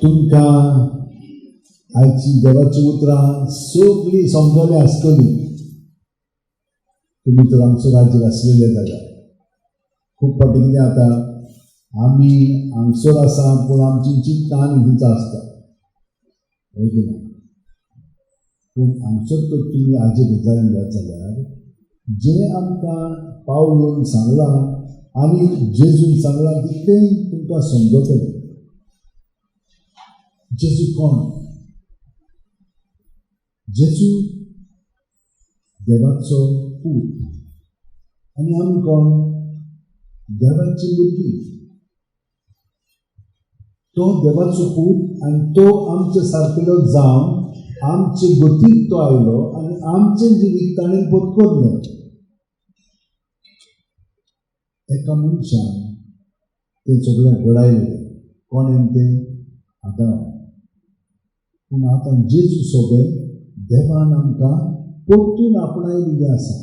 तुमकां आयची देवाची उतरां सगळीं समजली आसतली. तुमी तर आमचो राज्य आसलेले जाल्यार खूब फावटी कितें जाता, आमी हांगसर आसा पूण आमची चिंतनां आनी खंयच आसता, हय की ना? पूण हांगसर तर तुमी आजे गजालीन जात जाल्यार जें आमकां पावलून सांगलां आनी जेजून सांगलां तितलें तुमकां समजतलें. जेजू कोण? जेजू देवाचो पूत आनी आमी कोण? देवाची भुरगीं. तो देवाचो पूत आनी तो आमचे सारकेलो जावन आमचे गतीक तो आयलो आनी आमचें जिवीत ताणें पत्करलें. एका मनशान तें सगळें घडायलें. कोणें तें? आदाम. पूण आतां जेजू सोबे देवान आमकां परतून आपणायिल्लें आसा.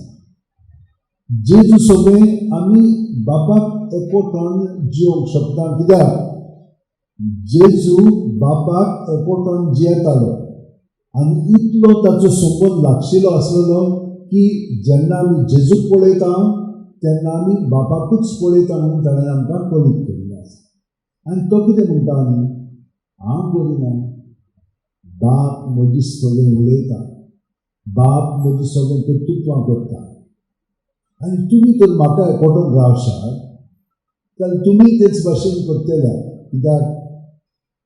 जेजू सोबे आमी बापाक एकवटून जिवंक शकता. कित्याक? जेजू बापाक एकवटून जियेतालो आनी इतलो ताचो संबंद लागशिल्लो आसलेलो की जेन्ना आमी जेजूक पळयता तेन्ना आमी बापाकूच पळयता म्हणून ताणें आमकां कळीत केल्लें आसा. आनी तो कितें म्हणटा? आमी हांव करिना, बाप म्हजी सगळें उलयता, बाप म्हजी सगळें कर्तृत्वां करता आनी तुमी तर म्हाका एकवटून रावशात जाल्यार तुमी तेच भाशेन करतले. कित्याक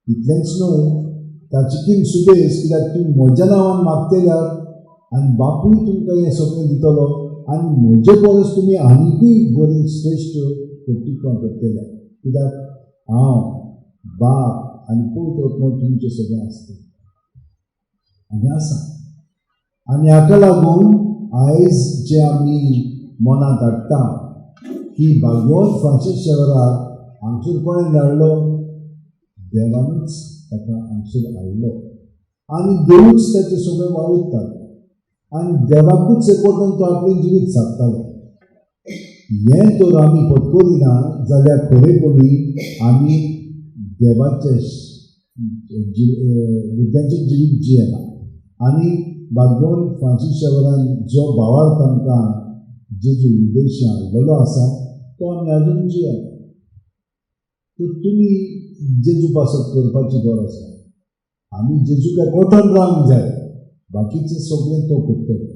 इतलेंच न्हय, ताची किन सुबेज, कित्याक तुमी म्हज्या नांवान मागतल्यार आनी बापूय तुमकां हें सगळें दितलो आनी म्हजे परस तुमी आनिकूय बरी श्रेश्ठ कर्तृत्वां करतले. कित्याक हांव बाप आनी पवित्र आत्मो तुमचें सगळें आसता आनी आसा. आनी हाका लागून आयज जे आमी मनांत हाडटा की भाग्यवंत फ्रांसीस शेवराक हांगसर कोणें धाडलो? देवानूच ताका हांगसर हाडलो आनी देवूच ताचे सगळें वावुरतालो आनी देवाकूच एकवटून तो आपलें जिवीत सादतालो. हें तर आमी पत्करिना जाल्यार खरेपणी आमी देवाचे भुरग्यांचें जिवीत जियेना. आनी भाग्यवंत फ्रांसीस शेवरान जो भावार्थ आमकां जेजू उद्देश हाडलेलो आसा तो आमी आजून जियेना. तर तुमी जेजू पासत करपाची गरज ना. आमी जेजूक एकवटान रावंक जाय, बाकीचें सगळें तो करतलो.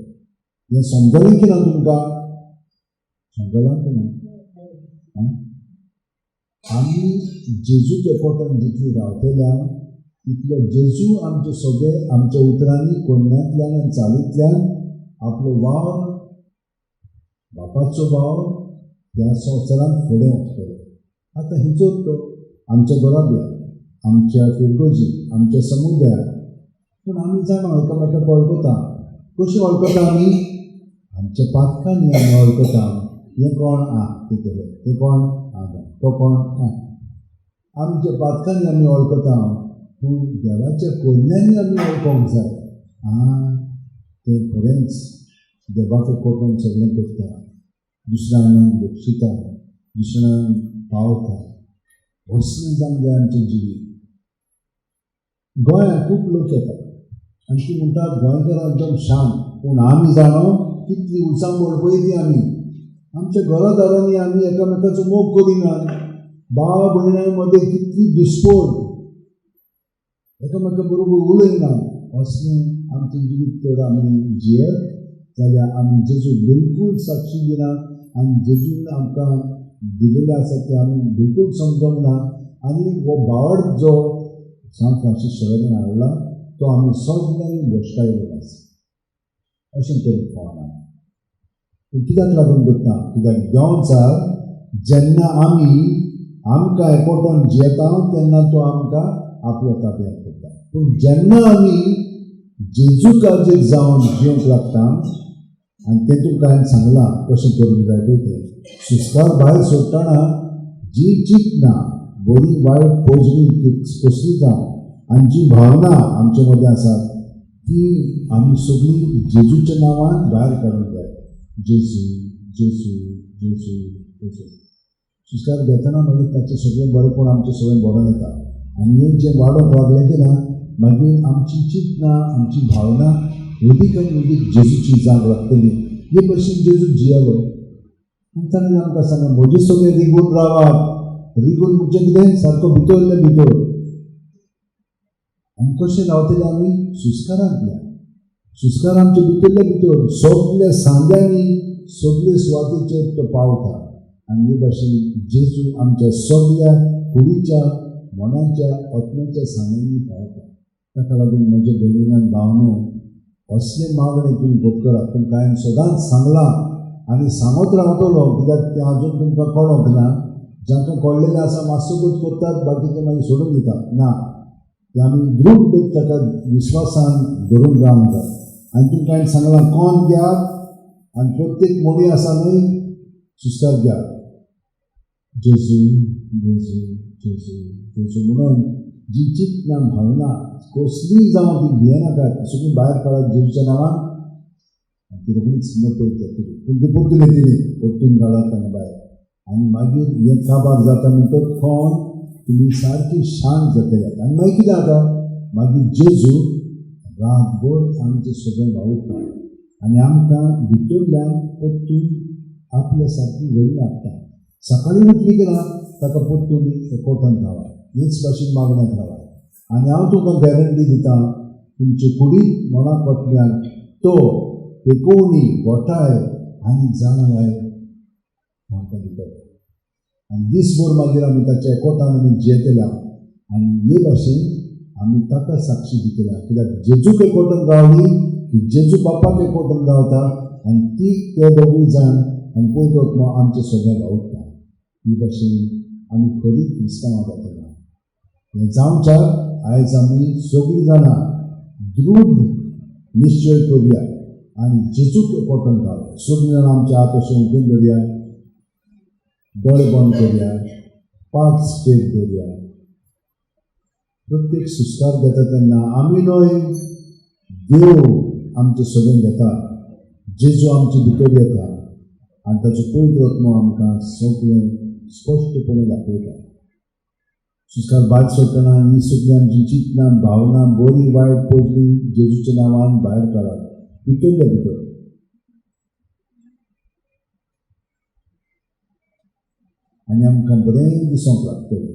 हें समजलें की ना तुमकां? समजलां की ना? आमी जेजूक एकवटान जितली रावतल्या तितलो जेजू आमचे सगळे आमच्या उतरांनी, कोन्यांतल्यान आनी चालींतल्यान आपलो वावर, बापाचो वावर ह्या संवसारांत फुडें वतलो. आतां हिचो तो आमच्या घराब्यात, आमच्या फिरगोजी, आमच्या समुदायात. पूण आमी जाणा एकामेकाक वळखता. कशी वळखता आमी? आमच्या पातकांनी आमी वळखता. हें कोण? आं, तें केलें. तें कोण? आं, तो कोण? आं. आमच्या पातकांनी आमी वळखता, पूण देवाच्या कोन्यांनी आमी वळखोंक जाय. आं, तें खरेंच देवाक कोटून सगळें करता, दुसऱ्यांक बक्षिता, दुसऱ्यांक पावता. असलें जावंक जाय आमचें जिवीत. गोंयांत खूब लोक येतात आनी ती म्हणटात गोंयकारां एकदम शांत, पूण आमी जाणो कितली उचांबळ पळय ती. आमी आमच्या घरादारांनी आमी एकामेकाचो मोग करिनात. भाव भयणां मदें कितली दुस्पोट, एकामेका बरोबर उलयनात. असलें आमचें जिवीत तर आमी जियेत जाल्यार आमी जेजू बिलकूल साक्षी दिना आनी जेजून आमकां दिलेलें आसा तें आमी बिलकूल समजोंक ना. आनी हो भावार्थ जो सांत फ्रांसीस शहरान हाडला तो आमी सगळ्यांनी भश्टायलेलो आसा. अशें करूंक फावना. पूण कित्याक लागून करता? कित्याक देंवचार जेन्ना आमी आमकां एकवटून जियेता तेन्ना तो आमकां आपल्या ताब्यांत करता. पूण जेन्ना आमी जेजू काळजेक जावन जिवंक लागता आनी तें तुमकां हांवें सांगलां कशें करूंक जाय पळय तें, सुस्कार भायर सोडटना जी चिंतनां बरी वायट पोजडी कसली जावं आनी जी भावना आमचे मदें आसात ती आमी सगळीं जेजूच्या नांवान भायर काडूंक जाय. जेजू, जेजू, जेजू, जेजू. सुस्कार घेतना मागीर ताचें सगळें बरेंपण आमचें सगळें बरोवन येता. आनी हें जें वाडोवंक लागलें की ना मागीर आमची चिंतना, आमची भावना अदीक आनी अदीक जेजूची जावंक लागतली. हे भशेन जेजू जियेलो. आनी ताणें आमकां सांगलें, म्हजे सगळे रिगून रावात. रिगून म्हणजे कितें? सारको भितरले भितर. आनी कशें रावतले आमी? सुस्कारांतल्यान. सुस्कार आमचे भितरले भितर सगल्या सांद्यांनी सगळे सुवातेचेर तो पावता. आनी हे भाशेन जेजू आमच्या सगल्या कुडीच्या, मनाच्या, आत्म्याच्या सांद्यांनी पावता. ताका लागून म्हज्या भयणीन भावनो, असले मागणें तुमी पत्करात. तुमकां हांवें सदांच सांगलां आनी सांगत रावतलो, कित्याक तें आजून तुमकां कळोंक ना. जांकां कळ्ळेलें आसा मातसोकूच करतात, बाकीचे मागीर सोडून दितात. ना, तें आमी दृढ ताका विश्वासान धरून रावंक जाय. आनी तुमकां हांवें सांगलां, कोण घेयात आनी प्रत्येक मोडी आसा न्हय, सुस्कार घेयात, जेजू जेजू जेजू जेजू म्हणून जी चिंतना, भावना कसलीय जावं ती भियेनाकात, सगळीं भायर काडात जेजूच्या नांवान. आनी ती रोखडीच नपयत जातली. पूण ती परतून येतली, परतून घालात तांकां भायर. आनी मागीर हें काबार जाता म्हणटकच कोण तुमी सारकी शांत जातले. आनी मागीर कितें जाता? मागीर जेजू रातभर आमचें सगळें वावुरता आनी आमकां भितरल्यान परतून आपल्या सारकी घडून हाडटा. सकाळीं उठली की ना ताका परतून एकवटान रावात, हेच भाशेन मागण्यांत रावात. आनी हांव तुमकां गॅरंटी दिता, तुमचे कुडीत मनाक वतल्यान तो पेकोवणी, गोठाय आनी जाणवाय आमकां दितलो. आनी दीसभर मागीर आमी ताच्या एकवटान आमी जियेतल्या आनी हे भाशेन आमी ताका साक्षी दितल्या. कित्याक जेजूक एकवटान रावली की जेजू बापाक एकवटान रावता आनी ती ते दोगूय जाण आनी पयलो आत्मो आमचे सगळ्यांक वावुरता. ही भाशेन आमी खरी क्रिस्तांवां जातले. हें जावच्याक आयज आमी सगळीं जाणां दृढ निश्चय करुया आनी जेजूक एकवटान रावया. सगळीं जाणां आमचे हात अशें उगून धरया, दोळे बंद करुया, पाट स्ट्रेट दवरया. प्रत्येक सुस्कार घेता तेन्ना आमी न्हय, देव आमचे सगळें घेता. जेजू आमचे भितर येता आनी ताचो पवित्र आत्मो आमकां सगळें स्पश्टपणे दाखयता. सुस्कार भायर सोडटना ही सगळीं आमची चिंतना, भावना, बरी वायट पडली जेजूच्या नांवान भायर काडात, भितरल्या भितर. आनी आमकां बरें दिसूंक लागतलें,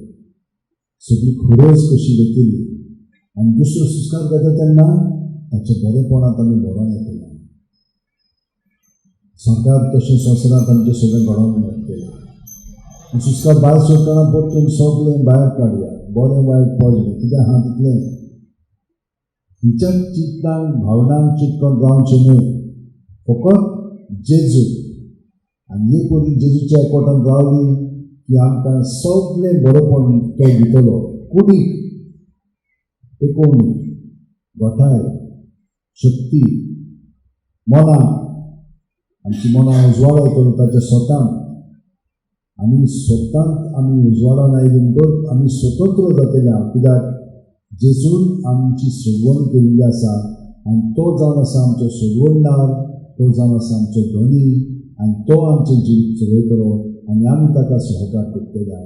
सगळी खरोज कशी वतली. आनी दुसरो सुस्कार घेता तेन्ना ताच्या बरेपणांत आमी घडोवन येतले. सरकार तशें संवसारांत आमचें सगळें घडोवन येतलें. सुस्कार भायर सोडटना परतून सगळें भायर काडया, बरें वायट पॉझिटीव कितें आहा तितलें. खंयच्याच चिंतनाक, भावनांक चिटकोन रावचें न्हय, फकत जेजू. आनी एक वरी जेजूच्या एकवटान रावली की आमकां सगळें बरेपण तो दितलो. कुडीक पेकोवणी, गोठाय, शक्ती, मनाक, आमची मनां उजवाडा येतलो ताच्या स्वतांत. आनी स्वतांत आमी उजवाडान आयली म्हणटकच आमी स्वतंत्र जातले. कित्याक जेजून आमची सोडवण केल्ली आसा आनी तो जावन आसा आमचो सोडवणदार, तो जावन आसा आमचो धनी आनी तो आमचें जिवीत चलयतलो आनी आमी ताका सहकार करतले.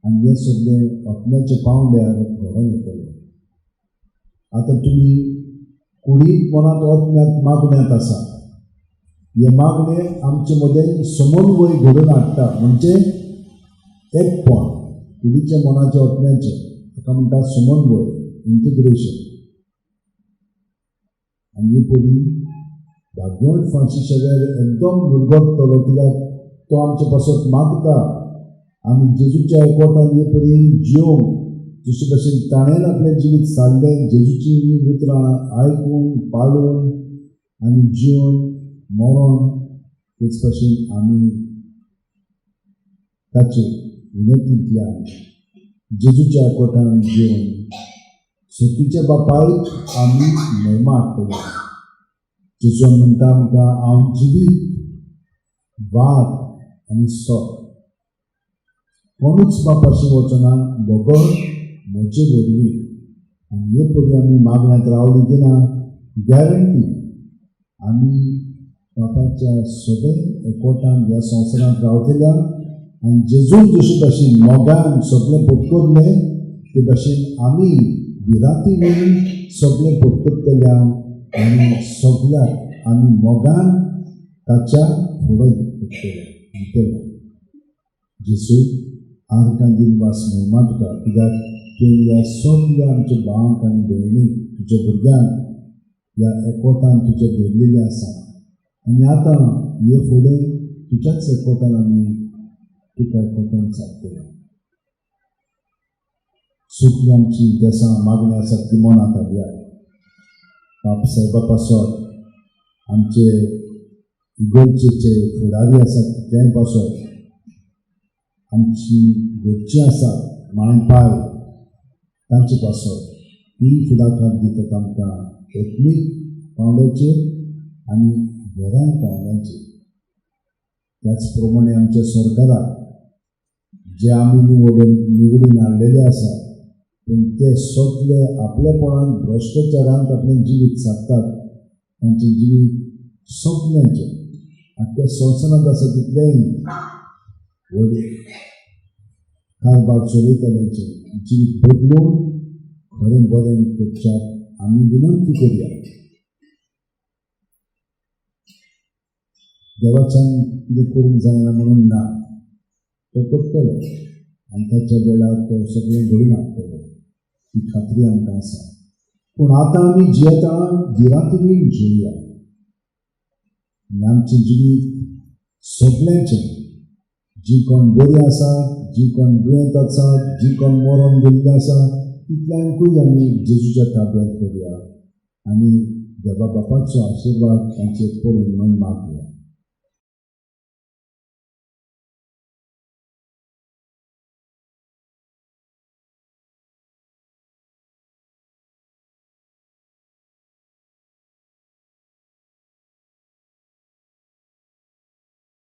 आनी हें सगळें आपल्याच्या पांवड्यार घडोवन येतलें. आतां तुमी कुडींत, मनांत, आत्म्यांत मागण्यांत आसा. हे मागणें आमचे मदें समन्वय घडोवन हाडटा, म्हणजे एकपण कुडीच्या, मनाच्या, आत्म्याचें, ताका म्हणटा समन्वय, इंटिग्रेशन. आनी ही पयली भाग्यवंत फ्रांसीस शाव्येर एकदम मुरगटतलो, कित्याक तो आमचे पासत मागता आमी जेजूच्या एकवटान हे परी जियोवंक. जशे भशेन ताणें आपलें जिवीत सारलें जेजूची हीं उतरां आयकून, पाळून आनी जिवन मरोन, तेच भशेन आमी ताचे विनंतींतल्यान जेजूच्या एकवटान जिवन सतीच्या बापायक आमी म्हयमा हाडटले. जेजू म्हणटा आमकां, हांव जिवीत, वाट आनी सत, कोणूच बापाशी वचना बगर म्हजे वरवीं. आनी हे पयलीं आमी मागण्यांत रावली की ना, गॅरंटी आमी बापाच्या सगळे एकवटान ह्या संवसारांत रावतल्या. आनी जेजून जशे भाशेन मोगान सगळें पत्करलें ते भाशेन आमी भिरांतीन सगळें पटकतल्या आनी सगळ्याक आमी मोगान ताच्या फुडें दितले. जेजू आर्गां दिनवास महिमा तुका, कित्याक तुवें ह्या सगल्या आमच्या भावांक आनी भयणीक तुज्या भुरग्यांक ह्या एकवटान तुज्या धरलेलें आसा आनी आतां हे फुडें तुज्याच एकवटान आमी तुका एकवटान सादतले. सगळीं आमची देसां मागणी आसात ती मनांत हाडया. बाप साहेबा पासत, आमचे इगर्जेचे फुडारी आसात ते पासत, आमची घरचीं आसात मांय पाय तांचे पासत, ती फुडाकार दितात आमकां एथनीक पावंड्याचेर आनी घरान पावंड्याचेर. त्याच प्रमाणे आमच्या सरकाराक जे आमी निवडून हाडलेले आसात पूण ते सगळे आपलेपणान भ्रश्टाचारांत आपलें जिवीत सादतात. तांचें जिवीत सगल्यांचें आख्ख्या संवसारांत आसा तितलेंय व्हड कारभार चलयतल्यांचें जिवीत बदलून खरें बरें करच्याक आमी विनंती करुया. देवाच्यान कितें करूंक जायना म्हणून ना, तो करतलो आनी ताच्या वेळार तो सगळें घडून हाडटलो ही खात्री आमकां आसा. पूण आतां आमी जियेता भिरांतीन जिवया आनी आमचें जिवीत सगल्यांचें, जी कोण बरी आसा, जी कोण दुयेंत आसा, जी कोण मरण गेल्ली आसा, तितल्यांकूय आमी जेजूच्या ताब्यांत करुया आनी देवा बापाचो आशिर्वाद तांचेर पडून म्हणून मागया.